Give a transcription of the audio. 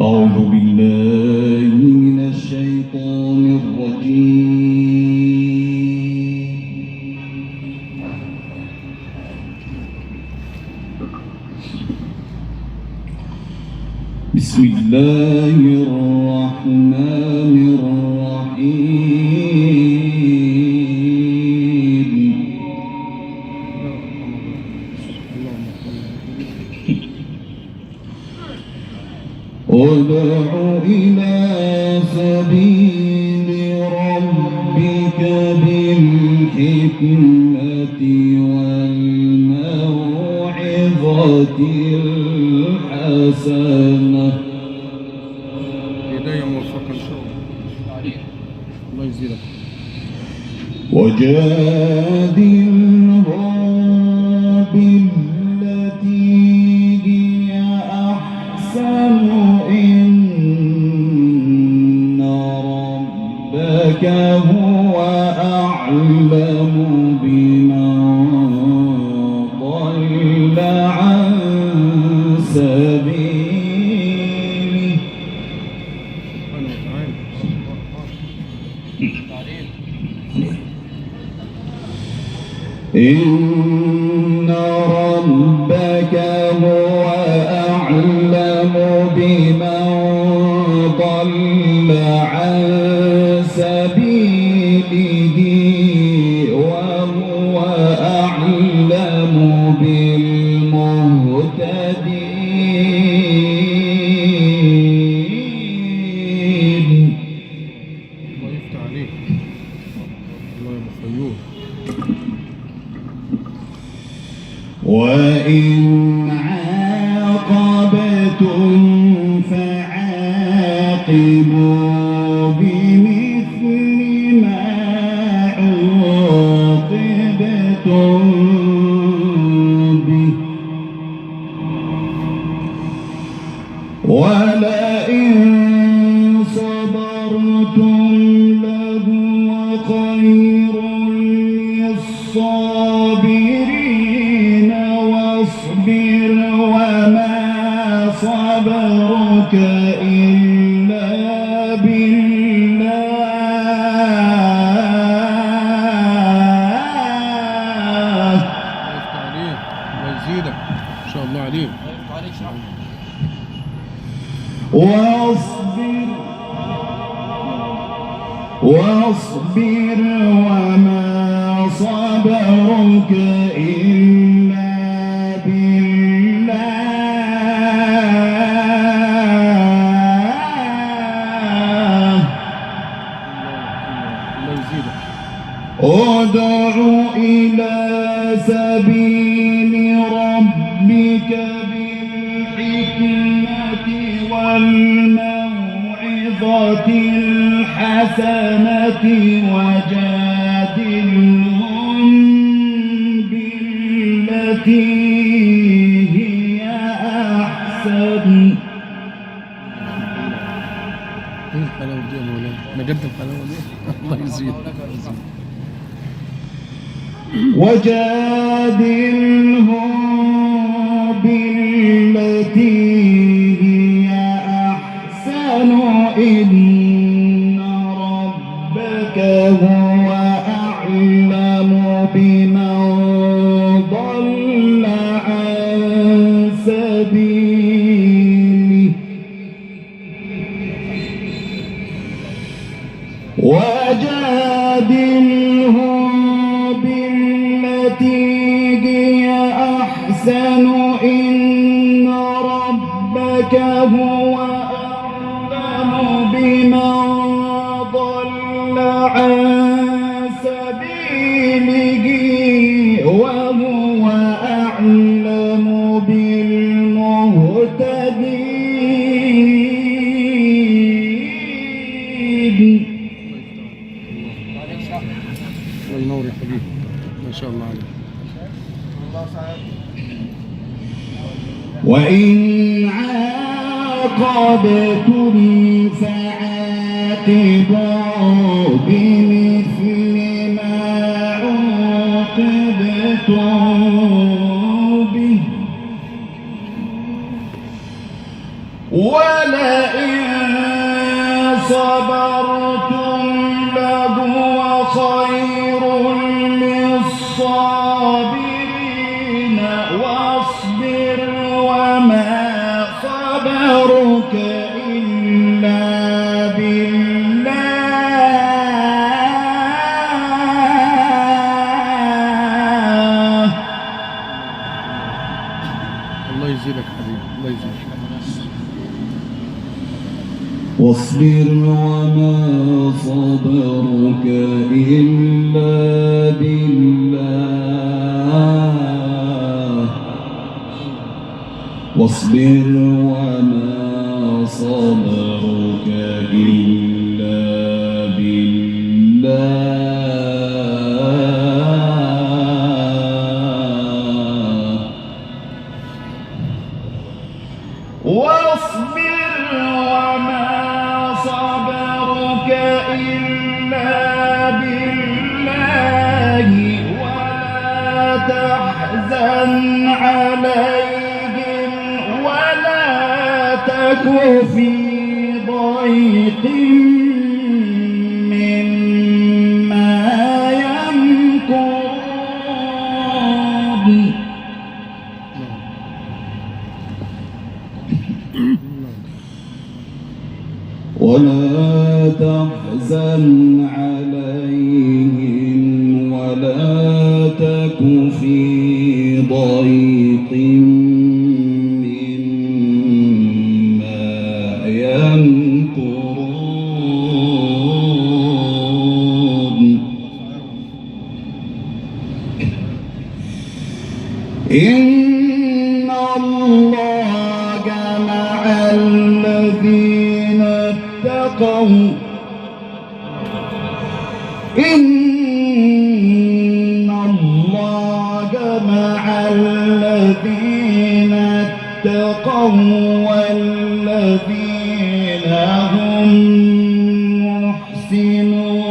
أعوذ بالله من الشيطان الرجيم. بسم الله الرحمن الرحيم. ادع إلى سبيل ربك بالحكمة والموعظة الحسنة. هداية موفقة إن شاء الله. الله يزيدك. وجادلهم بالتي هي أحسن إن ربك هو أعلم بمن ضل عن سبيله. إن ربك هو أعلم بمن ضل عن سبيله وهو أعلم بالمهتدين. الله يفتح عليك. الله يبقى خيور. وإن عاقبتم فعاقبوا بمثل ما عوقبتم به ولئن صبرتم لهو خير للصابرين. واصبر وما صبرك إلا بالله. الله يفتح عليك. الله يزيدك إن شاء الله عليك. واصبر وما صبرك إلا بالله. الله يزيدك. ادع إلى سبيل ربك بالحكمة والموعظة الحسنة وجادلهم بالتي هي أحسن. ايه الحلاوة دي يا مولانا؟ بجد الحلاوة دي؟ الله يزيدك. وجادلهم بالتي هي أحسن إن ربك هو أعلم بمن ضل عن سبيله. وجادلهم بالتي هي أحسن إن ربك هو أعلم بمن ضل عن سبيله وهو أعلم بالمهتدين. الله ينور يا حبيبي. ما شاء الله عليك. وإن عاقبتم فعاقبوا بمثل ما عوقبتم به ولئن صبرتم لهو خير للصابرين واصبر وما صبرك إلا بالله. الله يزيدك حبيبي، الله يزيدك. واصبر وما صبرك إلا بالله. واصبر وما صبرك إلا بالله. واصبر وما صبرك إلا بالله ولا تحزن عليهم ولا تك في ضيق مما يمكرون. ولا تحزن عليهم ولا تك في ضيق مما يمكرون. إن الله مع الذين اتقوا. إن الله مع الذين اتقوا والذين هم محسنون.